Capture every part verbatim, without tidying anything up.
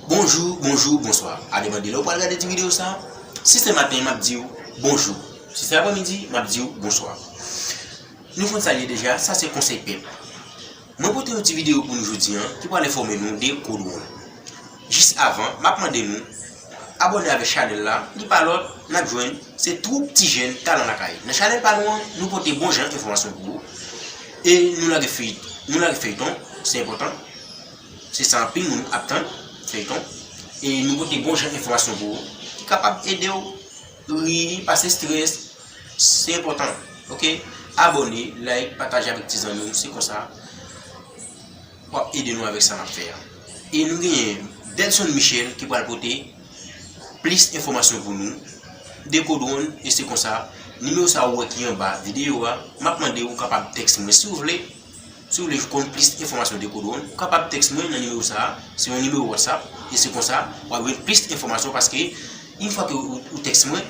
Bonjou, bonjou, bonswa. A depann de lè w pral gade ti videyo sa. Si se maten, m ap di w bonjou. Si se aprèmidi, m ap di w bonswa. Nou konn sa l ye deja, sa se konsèy pèp. Mwen pote yon ti videyo pou nou jodi a ki pral enfòme nou de Code One. Jis avan, m ap mande nou abòne avèk chanèl la, li pa lòt, n ap jwenn se twoup ti jèn talan lakay. Nan chanèl pa nou an, nou pote bon jan enfòmasyon pou ou. E nou lage fey-, nou lage feyton, se enpòtan. Se sa anpil moun ap tann, feyton. E nou pote bon jan enfòmasyon pou ou ki kapab ede w ri, pase estrès. Se enpòtan. Oke? Abòne, like, pataje avèk ti zanmi w, se konsa w ap ede nou avèk sa n ap fè a. E nou genyen Delson Michel ki pral pote plis enfòmasyon pou nou de Code One, e se konsa, nimewo sa ou wè ki anba videyo a, m ap mande w kapab tèks mwen si w vle. Si w vle konn plis enfòmasyon de Code One, ou kapab tèks mwen nan nimewo sa a. Se yon nimewo WhatsApp, e se konsa w ap jwenn plis enfòmasyon, paske yon fwa ke ou, ou tèks mwen,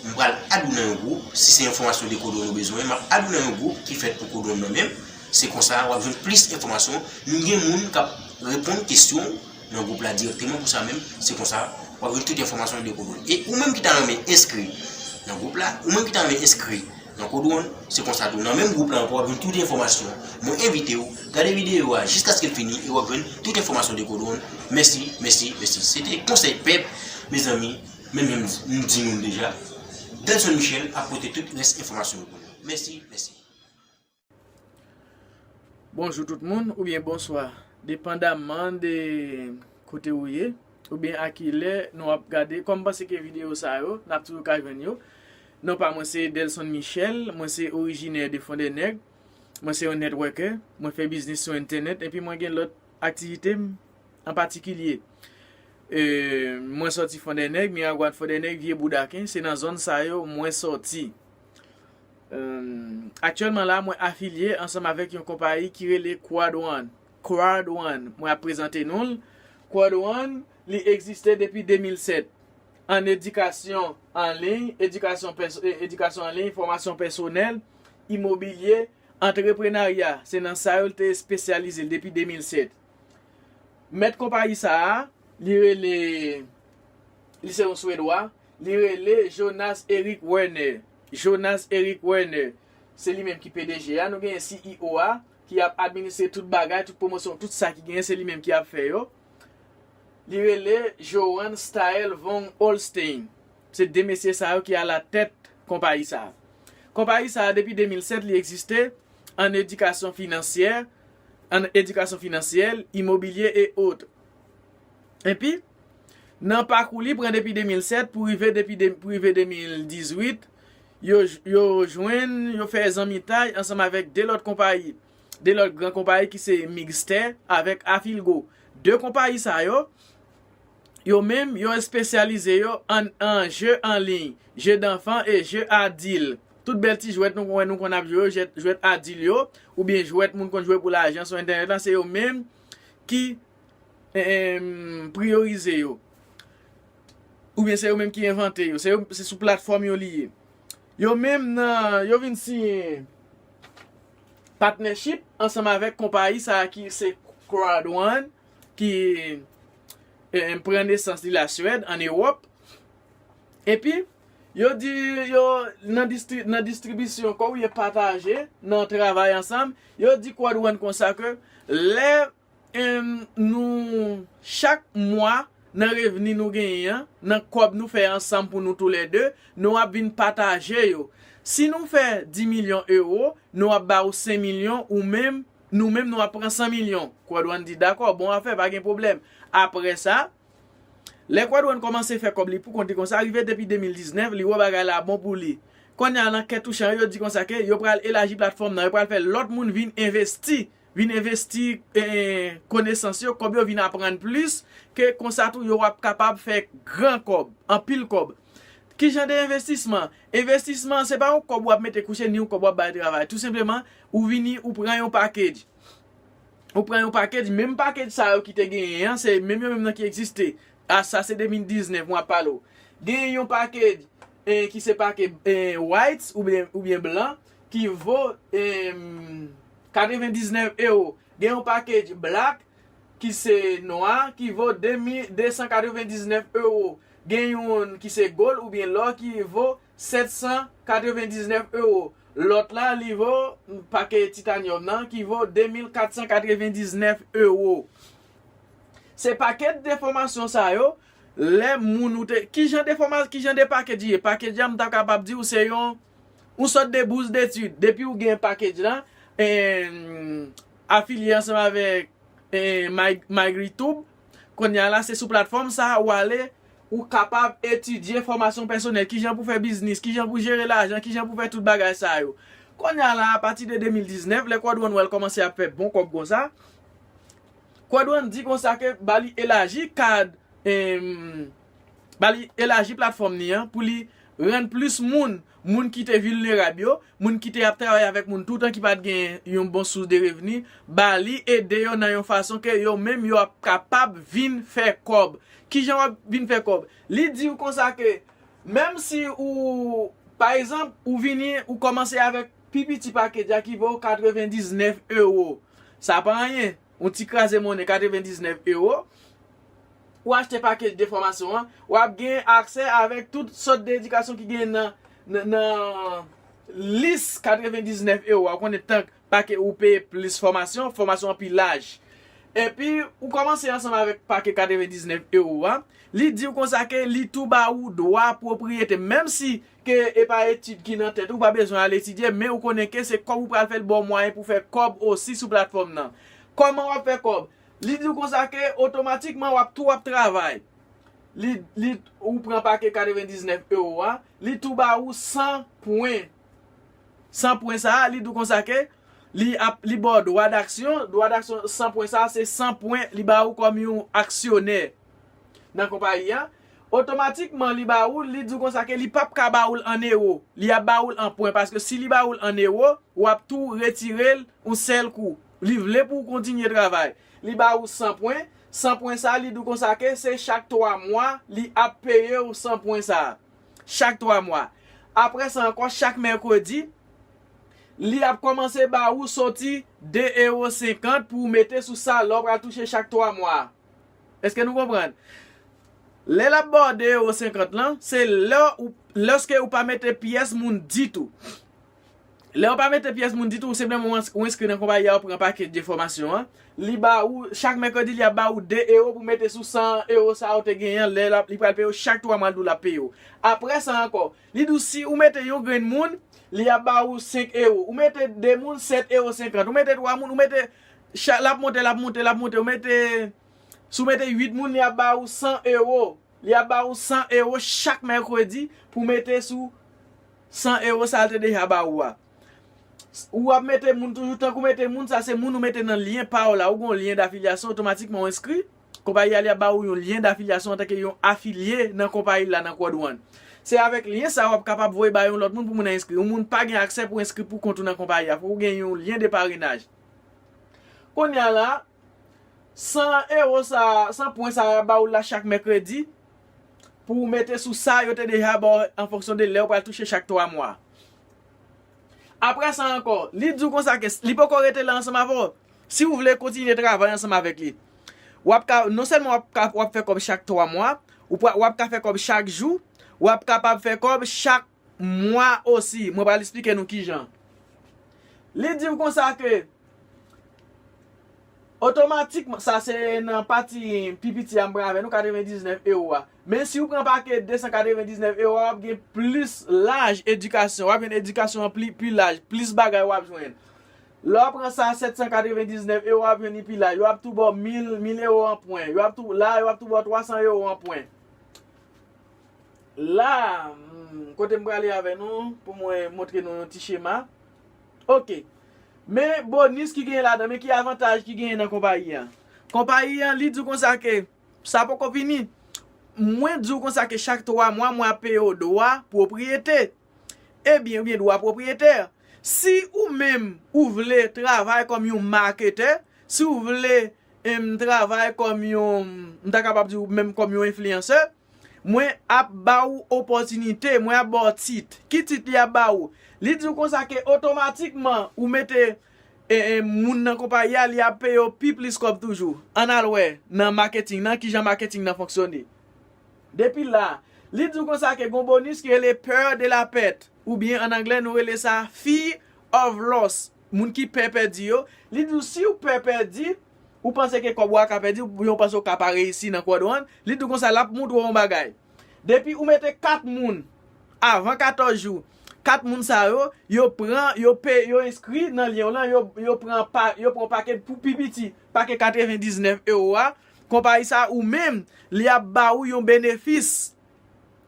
m pral add ou nan yon gwoup. Si se enfòmasyon de Code One ou bezwen, m ap add ou nan yon gwoup ki fèt pou Code One nan menm. Se konsa w ap jwenn plis enfòmasyon. Nou gen moun k ap reponn kesyon w nan gwoup la dirèkteman pou sa menm. Se konsa w ap jwenn tout enfòmasyon de Code One. E ou menm ki ta renmen enskri nan gwoup la, ou menm ki ta renmen enskri nan Code One, se konsa tou. Nan menm gwoup la ankò, w ap jwenn tout enfòmasyon. Mwen envite w gade videyo a jiskaske l fini e w ap jwenn tout enfòmasyon de Code One. Mèsi, mèsi, mèsi. Se te konsèy pèp, mezanmi, menm jan m di nou l deja. Delson Michel ap pote tout rès enfòmasyon yo pou nou. Mèsi, mèsi. Bonjou tout moun, oubyen bonswa, depandaman de kote ou ye, oubyen a kilè nou ap gade. Kòm m panse ke videyo sa yo, n ap toujou ka jwenn yo. Non pa mwen se Delson Michel, mwen se orijinè de Fondènèg, mwen se yon networker, mwen fè biznis sou entènèt, epi mwen gen lòt aktivite m an patikilye. E, mwen sòti Fondènèg, Miragwàn, Fondènèg, Vye Boudaken, se nan zòn sa yo mwen sòti. Aktyèlman la, mwen afilye ansanm avèk yon konpayi ki rele Crowd One. Crowd One, mwen ap prezante nou l. Crowd One, li egziste depi de mil sèt. An edikasyon an liy, edikasyon pèso-, e, edikasyon an liy, fòmasyon pèsonèl, imobilye, antreprenarya, se nan sa yo l te espesyalize l depi de mil sèt. Mèt konpayi sa a, li rele, li se yon Swedwa, li rele Jonas Erik Werner. Jonas Erik Werner, se li menm ki P D G a. Nou genyen C E O a, ki ap administre tout bagay, tout pwomosyon, tout sa ki genyen, se li menm ki ap fè yo. Li rele Johan Staël von Holstein. Se de mesye sa yo ki alatèt konpayi sa a. Konpayi sa a, depi de mil sèt, li egziste an edikasyon finansyè, an edikasyon finansyèl, imobilye e ot. Epi, nan pakou li pran depi de mil sèt pou rive depi de, pou rive de mil dizuit, yo, yo jwenn, yo fè zanmitay ansanm avèk de lòt konpayi, de lòt gran konpayi ki se Migster avèk Afilgo. De konpayi sa yo, yo menm, yo espesyalize yo an, an je an liy, jeu d'enfant e jeu à deal. Tout bèl ti jwèt nou konn, nou konn ap jwe yo, jwèt, jwèt à deal yo, oubyen jwèt moun konn jwe pou lajan sou entènèt la, se yo menm ki, em, priyorize yo. Oubyen se yo menm ki envante yo. Se yo, se sou platfòm yo li ye. Yo menm nan, yo vin siyen partnership ansanm avèk konpayi sa a ki se Crowd One, ki, em, pran nesans li Laswèd, an Ewòp. Epi, yo di, yo, nan distri-, nan distribisyon, kòm yo pataje, nan travay ansanm, yo di Crowd One konsa ke lè, em, nou, chak mwa, nan revni nou genyen an, nan kòb nou fè ansanm pou nou toulède, nou ap vin pataje yo. Si nou fè dis milyon ewo, nou ap ba ou senk milyon, ou menm, nou menm, nou ap pran san milyon. Crowd One di, dakò, bon afè, pa gen pwoblèm. Apre sa, lè Crowd One kòmanse fè kòb li pou kont li konsa, rive depi de mil diznèf, li wè bagay la bon pou li. Kounye a, nan kè touchan yo, yo di konsa ke yo pral elaji platfòm nan, yo pral fè lòt moun vin envesti, vin envesti, eh, konesans yo, kòb yo vin aprann plis, ke konsa tou yo ap kapab fè gran kòb, anpil kòb. Ki jan de envestisman? Envestisman, se pa yon kòb w ap mete kouche, ni yon kòb w ap bay travay. Tou senpleman, ou vini, ou pran yon package. Ou pran yon package, menm package sa yo ki te genyen an, se menm yo menm nan ki egziste. A, sa se de mil diznèf, mwen ap pale w. Genyen yon package, eh, ki se package, eh, whites oubyen, oubyen blan, ki vo, em, katrevendiznèf ewo. Gen yon package black, ki se nwa, ki vo de mil de san katrevendiznèf ewo. Gen youn ki se gold oubyen lò ki vo sèt san katrevendiznèf ewo. Lòt la, li vo, pake titanyòm nan, ki vo de mil kat san katrevendiznèf ewo. Se pakèt de fòmasyon sa yo, lè moun ou te, ki jan de fòma-, ki jan de package ye? Package la, m ta kapab di w, se yon, yon sòt de bouz detid. Depi w gen package la, eh, afilye ansanm avèk eh, My, MyGridTube. Kounye a la, se sou platfòm sa a ou ale, ou kapab etidye fòmasyon pèsonèl, kijan pou fè biznis, kijan pou jere lajan, kijan pou fè tout bagay sa yo. Kounye a la, apati de de mil diznèf, lè Quad One wè l kòmanse ap fè bon kòb konsa, Quad One di konsa ke ba li elaji kad, em, ba li elaji platfòm li an pou li rann plis moun, moun ki te vilnerab yo, moun ki te ap travay avèk moun toutan ki pa t gen yon bon sous de revni, ba li ede yo nan yon fason ke yo menm yo ap kapab vin fè kòb. Kijan w ap vin fè kòb? Li di w konsa ke menm si ou, pa egzanp, ou vini, ou kòmanse avèk pi piti package a ki vo katrevendiznèf ewo. Sa pa anyen. Yon ti kraze monnen, katrevendiznèf ewo. Ou achte package de fòmasyon an, w ap gen aksè avèk tout sòt de edikasyon ki gen nan, nan, nan lis katrevendiznèf ewo a. Ou konnen tank pake ou peye plis fòmasyon, fòmasyon an pi laj. Epi, ou kòmanse ansanm avèk pake katrevendiznèf ewo a. Li di w konsa ke li tou ba ou dwa pwopriyete. Menm si ke e pa etid ki nan tèt ou, ou pa bezwen al etidye, men ou konnen ke se kòb ou pral fè l ba w mwayen pou fè kòb osi sou platfòm nan. Kòman w ap fè kòb? Li di w konsa ke otomatikman w ap tou ap travay. Li, li, ou pran pake katrevendiznèf ewo a, li tou ba ou san pwen. San pwen sa a, li di w konsa ke li ap, li ba w dwa daksyon, dwa daksyon san pwen sa a, se san pwen li ba ou kòm yon aksyonè nan konpayi a. Otomatikman, li ba ou, li di w konsa ke li p ap ka ba ou l an ewo. Li ap ba ou l an pwen, paske si li ba ou l an ewo, w ap tou retire l yon sèl kou. Li vle pou w kontinye travay. Li ba ou san pwen. San pwen sa, li di w konsa ke se chak twa mwa, li ap peye w san pwen sa. Chak twa mwa. Apre sa ankò, chak mèkredi, li ap kòmanse ba ou soti de ewo senkant pou w mete sou sa lè w pral touche chak twa mwa. Èske nou konprann? Lè l ap ba w de ewo senkant lan, se lè ou, lèske ou pa mete pyès moun ditou. Lè ou pa mete pyès moun ditou, ou senpleman ou ins-, ou enskri nan konpayi a, ou pran pakèt de fòmasyon an. Li ba ou, chak mèkredi, li ap ba ou de ewo pou mete sou san ewo sa ou te genyen an. Lè l ap, li pral peye w chak twa mwa, l di w l ap peye w. Apre sa ankò, li di w si ou mete yon grenn moun, li ap ba ou senk ewo. Ou mete de moun, sèt ewo senkant. Ou mete twa moun, ou mete, cha-, l ap monte, l ap monte, l ap monte. Ou mete, si w mete uit moun, li ap ba ou san ewo. Li ap ba ou san ewo chak mèkredi pou mete sou san ewo sa l te deja ba ou a. Ou ap mete moun toujou, tank ou mete moun, sa se moun ou mete nan lyen pa w la. Ou gen yon lyen dafilyasyon, otomatikman w enskri. Konpayi a, li ap ba ou yon lyen dafilyasyon antanke yon afilye nan konpayi la, nan Quad One. Se avèk lyen sa w ap kapab voye ba yon lòt moun pou moun nan enskri. Yon moun pa gen aksè pou enskri pou kont ou nan konpayi a. Fòk ou gen yon lyen de parenaj. Kounye a la, san ewo sa, san pwen sa y ap ba ou la chak mèkredi, pou w mete sou sa yo te deja ba w an fonksyon de lè w pral touche chak twa mwa. Apre sa ankò, li di w konsa ke li poko rete la ansanm avè w. Si w vle kontinye travay ansanm avèk li, w ap ka, non sèlman w ap ka, w ap fè kòb chak twa mwa, ou pa, w ap ka fè kòb chak jou, w ap kapab fè kòb chak mwa osi. Mwen pral eksplike nou kijan. Li di w konsa ke otomatikman, sa se nan pati pi piti a m pran avè nou, katrevendiznèf ewo a. Men si w pran pake de san katrevendiznèf ewo a, w ap gen plis laj edikasyon, w ap gen edikasyon an pli, pi laj, plis bagay w ap jwenn. Lè w pran sa sèt san katrevendiznèf ewo, w ap jwenn li pi laj. Yo ap tou ba w mil, mil ewo an pwen. Yo ap tou, la, yo ap tou ba w twa san ewo an pwen. La, hmm, kote m prale avè nou, pou mwen montre nou yon ti chema. Ok. Men bonis ki genyen ladan, men ki avantaj ki genyen nan konpayi a. Konpayi a, li di w konsa ke, sa poko fini. Mwen di w konsa ke chak twa mwa, mwen ap peye w dwa pwopriyete. Ebyen, oubyen dwa pwopriyetè. Si ou menm, ou vle travay kòm yon maketè, si ou vle, em, travay kòm yon, m ta kapab di w menm kòm yon enfliyansè, mwen ap ba ou opòtinite, mwen ap ba w tit. Ki tit li ap ba ou? Li di w konsa ke otomatikman ou mete e, e, moun nan konpayi a, li ap peye w pi plis kòb toujou. Ann al wè nan maketing nan, kijan maketing nan fonksyone. Depi la, li di w konsa ke gon bonis ki rele peur de la perte, oubyen an anglè nou rele sa fear of loss. Moun ki pè pèdi yo, li di w si w pè pèdi, ou panse ke kòb ou a ka pèdi, oubyen ou panse ou ka pa reyisi nan kòd ou an, li di w konsa l ap montre w yon bagay. Depi ou mete kat moun avan katòz jou, kat moun sa yo, yo pran, yo pe, yo enskri nan lyen w lan, yo, yo pran pa, yo pran pakèt pou pi piti, pa ke katrevendiznèf ewo a, konpayi sa ou menm, li ap ba ou yon benefis,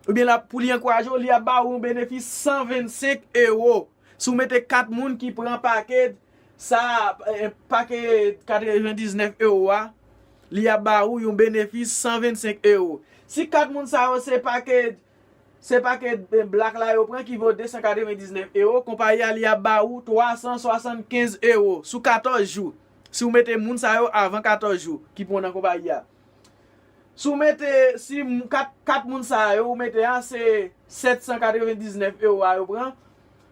oubyen l ap, pou li ankouraje w, li ap ba ou yon benefis san vennsenk ewo. Si w mete kat moun ki pran pakèt sa, eh, pakèt katrevendiznèf ewo a, li ap ba ou yon benefis san vennsenk ewo. Si kat moun sa yo se pakèt, se pakèt, eh, blak la yo pran ki vo desan katrevendiznèf ewo, konpayi a li ap ba ou twa san swasannkenz ewo sou katòz jou. Si w mete moun sa yo avan katòz jou ki pran nan konpayi a. Si w mete, si m-, kat, kat moun sa yo ou mete a, se sèt san katrevendiznèf ewo a yo pran,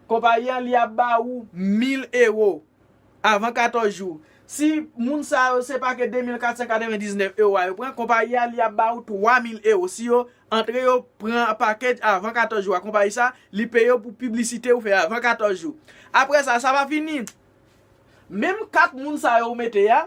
konpayi an li ap ba ou mil ewo avan katòz jou. Si moun sa yo se pakèt de mil kat san katrevendiznèf ewo a yo pran, konpayi a li ap ba ou twa mil ewo. Si yo antre yo pran pakèt avan katòz jou a, konpayi sa, li peye w pou piblisite ou fè avan katòz jou. Apre sa, sa pa fini. Menm kat moun sa yo ou mete a,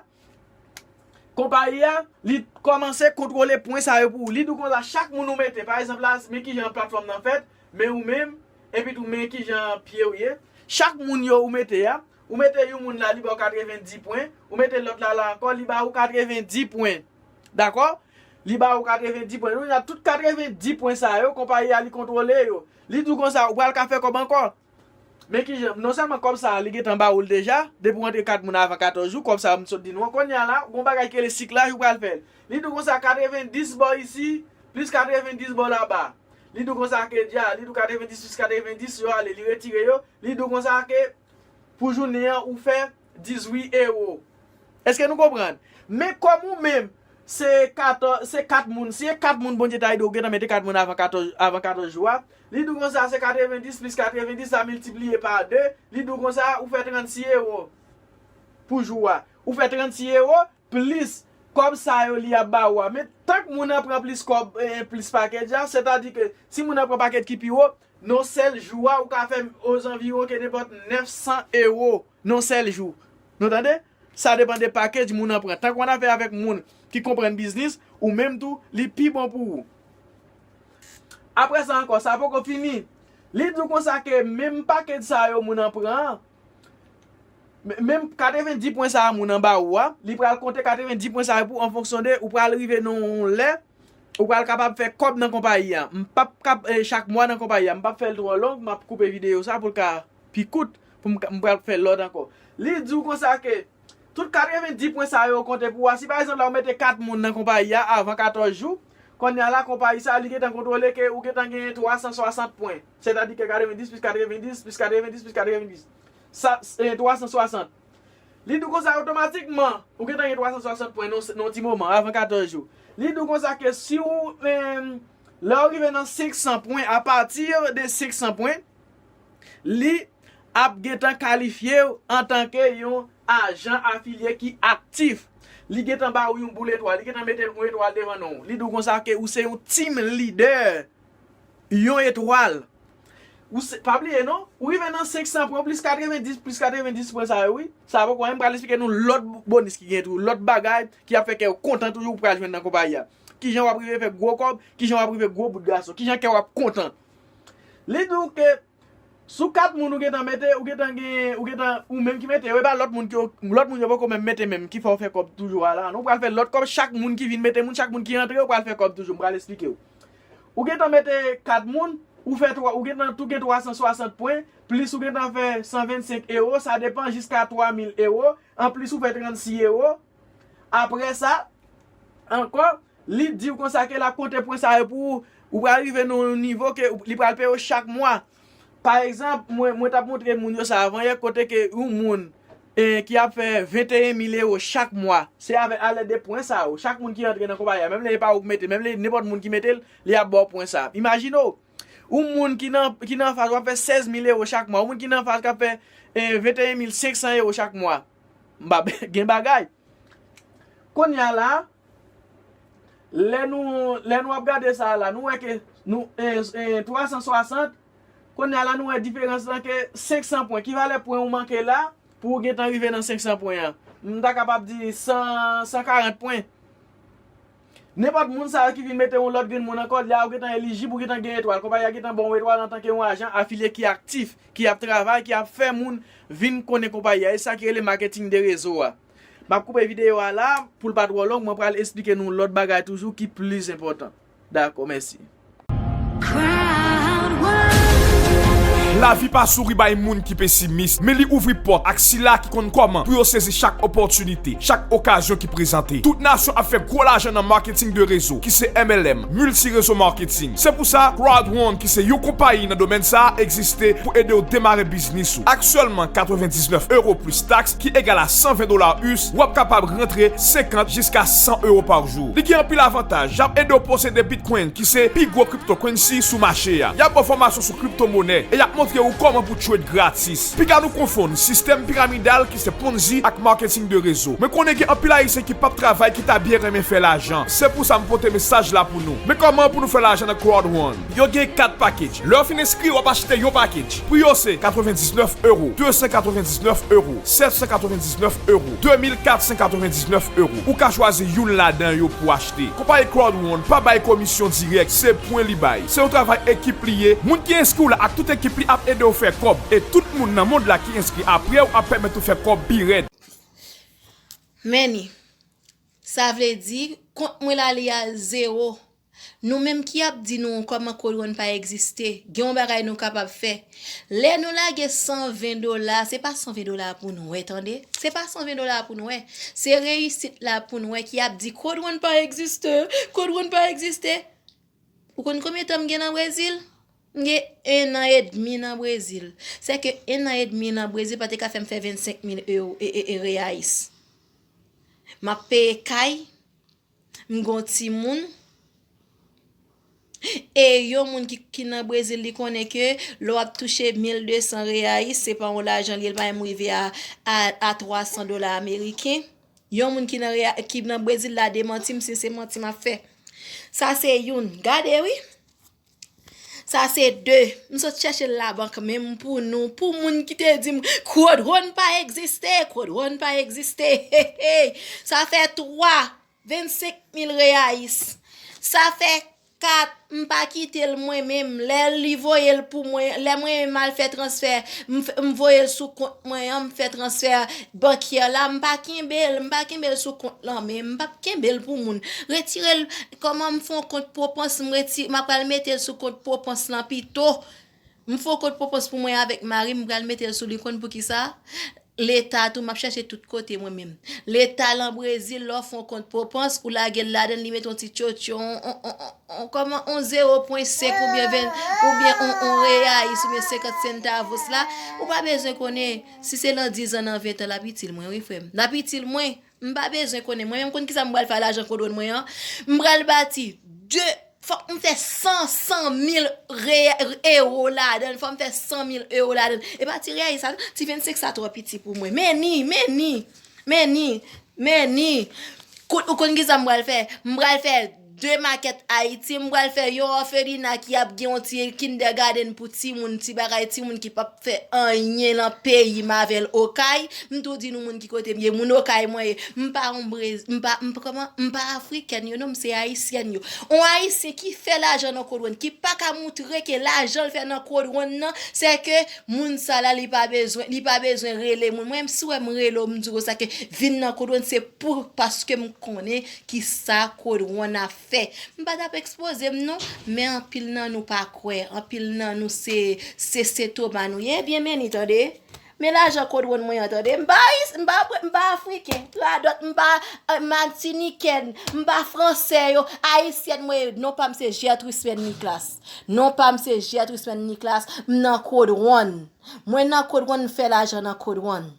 konpayi a, li kòmanse kontwole pwen sa yo pou ou. Li di w konsa, chak moun ou mete, pa egzanp la, men kijan platfòm nan fèt, men ou menm, epi tou men kijan pye w ye. Chak moun yo ou mete a, ou mete yon moun la, li ba w katrevendi pwen, ou mete lòt la la ankò, li ba ou katrevendi pwen. Dakò? Li ba ou katrevendi pwen. Nou, tout katrevendi pwen sa yo, konpayi a, li kontwole yo. Li di w konsa, ou pral ka fè kòb ankò. Men kijan, non sèlman kòb sa a, li gentan ba ou l deja, depi w antre kat moun avan katòz jou, kòb sa a, m sot di nou an. Kounye a la, gon bagay ki rele siklaj ou pral fè l. Li di w konsa, katrevendis bò isi, plis katrevendis bò laba. Li di w konsa ke dja, li di w katrevendis plis katrevendis, yo ale, li retire yo. Li di w konsa ke pou jounen an, ou fè dizuit ewo. Èske nou konprann? Men kòm ou menm, se katòz, se kat moun, si e kat moun Bondye ta ede w, ou gentan mete kat moun avan katòz, avan katòz jou a, li di w konsa, se katrevendis plis katrevendis, sa miltipliye pa de, li di w konsa, ou fè trannsis ewo pou jou a. Ou fè trannsis ewo, plis kòb sa yo li ap ba ou a. Men tank moun nan pran plis kòb, eh, plis pakèt a, sètadi ke si moun nan pran pakèt ki pi wo, nan sèl jou a, ou ka fè ozanviwon ke nenpòt nèf san ewo nan sèl jou. Nou tande? Sa depann de pakèt moun nan pran. Tank w annafè avèk moun ki konprann biznis, ou menm tou, li pi bon pou ou. Apre sa ankò, sa poko fini. Li di w konsa ke menm pakèt sa yo moun nan pran an, men, menm katrevendi pwen sa a moun nan ba ou a, li pral konte katrevendi pwen sa yo pou ou an fonksyon de ou pral rive nan yon lè, ou pral kapab fè kòb nan konpayi a. M p ap kap, eh, chak mwa nan konpayi a. M p ap fè l twò long, m ap koupe videyo sa pou l ka pi kout, pou m ka, m pral fè lòt ankò. Li di w konsa ke tout katrevendi pwen sa yo konte pou ou a. Si pa egzanp la, ou mete kat moun nan konpayi a avan katòz jou, kounye a la, konpayi sa, li gentan kontwole ke ou gentan genyen twa san swasant pwen. Sètadi ke katrevendis plis katrevendis plis katrevendis plis katrevendis. Sa, eh, twa san swasant. Li di w konsa otomatikman, ou gentan gen twa san swasant pwen nan, nan yon ti moman, avan katòz jou. Li di w konsa ke si w, em, lè w rive nan senk san pwen, apati de senk san pwen, li ap gentan kalifye w antanke yon ajan afilye ki aktif. Li gentan ba ou yon boul etwal, li gentan mete yon etwal devan non w. Li di w konsa ke ou se yon team leader. Yon etwal. Ou se, pa bliye non, ou rive nan senk san pwen, plis katrevendis, plis katrevendis pwen sa yo, wi. Sa poko anyen, m pral eksplike nou lòt bonis ki gen tou, lòt bagay ki ap fè kè w kontan toujou ou pral jwenn nan konpayi a. Kijan w ap rive fè gwo kòb, kijan w ap rive gwo bout gason, kijan kè w ap kontan. Li di w ke sou kat moun ou gentan mete, ou gentan gen, ou gentan, ou menm ki mete yo, e pa lòt moun ki, lòt moun yo poko menm mete menm, ki fè w fè kòb toujou a la. Non, ou pral fè lòt kòb, chak moun ki vin mete moun, chak moun ki rantre, ou pral fè kòb toujou, m pral eksplike w. Ou gentan mete kat moun, ou fè twa, ou gentan tou gen twa san swasant pwen, plis ou gentan fè san vennsenk ewo, sa depann jiska twa mil ewo, anplis ou fè trannsis ewo. Apre sa, ankò, li di w konsa ke l ap konte pwen sa yo pou ou, ou pral rive nan yon nivo ke ou, li pral peye w chak mwa. Pa egzanp, mwen, mwen t ap montre moun yo sa avan yè, kote ke yon moun, eh, ki ap fè venteyen mil ewo chak mwa, se avèk, alèd de pwen sa yo. Chak moun ki rantre nan konpayi a, menm lè e pa ou k mete, menm lè nenpòt moun ki mete l, li ap ba w pwen sa. Imajine w, Yon moun ki nan, ki nan faz w ap fè sèz mil ewo chak mwa. Yon moun ki nan faz k ap fè eh, venteyen mil senk san ewo chak mwa. M pa gen bagay. Kounye a la, lè nou, lè nou ap gade sa a la, nou wè ke nou, eh, eh, twa san swasant, kounye a la, nou wè diferans lan ke senk san pwen. Ki valè pwen ou manke la pou w gentan rive nan senk san pwen an? M ta kapab di san, san karant pwen. Nenpòt moun sa yo ki vin mete yon lòt grenn moun ankò, la ou gentan elijib, ou gentan gen etwal. Konpayi a gentan ba w etwal antanke yon ajan afilye ki aktif, ki ap travay, ki ap fè moun vin konnen konpayi a. E sa ki rele maketing de rezo a. M ap koupe videyo a la, pou l pa twò long, mwen pral esplike nou lòt bagay toujou ki plis enpòtan. Dakò, mèsi. Lavi pa souri bay moun ki pesimis, men li ouvri pòt ak sila ki konn kòman pou yo sezi chak opòtinite, chak okazyon ki prezante. Tout nasyon ap fè gwo lajan nan maketing de rezo, ki se M L M, Multi Rezo Marketing. Se pou sa, Crowd One, ki se yon konpayi nan domèn sa a, egziste pou ede w demare biznis ou. Ak sèlman katrevendiznèf ewo plis taks, ki egal a san ven dola U S, w ap kapab rantre senkant jiska san ewo pa jou. Li gen anpil avantaj. Y ap ede w posede Bitcoin, ki se pi gwo cryptocurrency sou mache a. Y ap ba w fòmasyon sou kriptomonè e y ap montre w kòman pou trade gratis. Piga nou konfonn sistèm piramidal ki se Ponzi ak maketing de rezo. Mwen konnen gen anpil Ayisyen ki p ap travay ki ta byen renmen fè lajan. Se pou sa m pote mesaj la pou nou. Men kòman pou nou fè lajan nan Crowd One? Yo gen kat package. Lè w fin enskri, w ap achte yon package. Pri yo se katrevendiznèf ewo, de san katrevendiznèf ewo, sèt san katrevendiznèf ewo, de mil kat san katrevendiznèf ewo. Ou ka chwazi youn ladan yo pou w achte. Konpayi Crowd One pa bay komisyon dirèk, se pwen li bay. Se yon travay ekip li ye. Moun ki enskri w la ak tout ekip li ap ede w fè kòb. E tout moun nan mond la ki enskri apre w ap pèmèt ou fè kòb pi rèd. Men ni. Sa vle di, kont mwen la li a zewo. Nou menm ki ap di nou kòman Crowd One pa egziste, gen yon bagay nou kapab fè. Lè nou lage san ven dola, se pa san ven dola pou n wè, tande. Se pa san ven dola pou n wè. Se reyisit la pou n wè ki ap di Crowd One pa egziste, Crowd One pa egziste. Ou konn konbyen tan m gen nan Brezil? M gen en an edmi nan Brezil. Sèke en an edmi nan Brezil pa te ka fè m fè vennsenk mil ewo, e, e, e, reyais. M ap peye kay, m gon timoun. E yon moun ki, ki nan Brezil, li konnen ke lè w ap touche mil de san reyais, se pa yon lajan li ye, l pa menm rive a, a, a twa san dola ameriken. Yon moun ki nan, ki nan Brezil la demanti m si se manti m ap fè. Sa se youn. Gade wi. Sa se de. M sot chèche l labank menm pou nou, pou moun ki te di m Crowd One pa egziste, Crowd One pa egziste. Hey, hey. Sa fè twa. Vennsenk mil reyais. Sa fè kat, m pa kite l mwen menm. Lè li voye l pou mwen, lè mwen menm al fè transfè, m, m voye l sou kont mwen an, m fè transfè bankyè la, m pa kenbe l, m pa kenbe l sou kont lan, men m p ap kenbe l pou moun. Retire l, kòman m fè yon kont pwopans, m reti, m ap pral mete l sou kont pwopans lan pito. M fè yon kont pwopans pou mwen avèk mari m, m pral mete l sou li, konn poukisa? Leta tou, m ap chèche tout kote mwen menm. Leta lan Brezil, lè w fè yon kont pwopans, ou lage l ladan l, li mete yon ti tchotcho, on, on, on, on, kòman, on zewo pwen senk oubyen ven, oubyen on, on reyais, oubyen senkant centavos la, ou pa bezwen konnen si se lan diz an, nan ven tan, l ap itil mwen, wi, frè m. L ap itil mwen. M pa bezwen konnen. Mwen menm konn kisa m pral fè a lajan Crowd One mwen an. M pral bati de, fòk m fè san, san mil ewo ladan l. Fòk m fè san mil ewo ladan l. E pa ti reyais sa, ti vennsenk sa twò piti pou mwen. Men ni, men ni, men ni, men ni. Kout, ou konn kisa m pral fè? M pral fè de makèt Ayiti, m pral fè yon òfelina ki ap gen yon ti kindergarten pou timoun, ti bagay, timoun ki p ap fè anyen lan peyi m avè l Okay. M tou di nou moun ki kote m ye, moun Okay mwen ye. M pa yon brez, m pa, m pa, kòman, m pa afrikèn yo non, m se ayisyèn yo. On ayisyen ki fè lajan nan Crowd One, ki pa ka moutre ke lajan l fè nan Crowd One nan, se ke moun sa la li pa bezwen, li pa bezwen rele moun. Mwen menm si w wè m rele w, m di w sa ke vin nan Crowd One se pou, paske m konnen kisa Crowd One ap fè. M pa t ap ekspoze m non, men anpil nan nou pa kwè, anpil nan nou se, se Sentomas nou ye. Ebyen men ni tande. Men lajan Crowd One mwen an tande. M pa ayis, m pa, m pa afriken, radòt, m pa eh, matinikèn, m pa fransè yo, ayisyèn mwen ye. Non pa m se Gertrude Sven Nicolas. Non pa m se Gertrude Sven Nicolas, m nan Crowd One. Mwen nan Crowd One, m fè lajan nan Crowd One.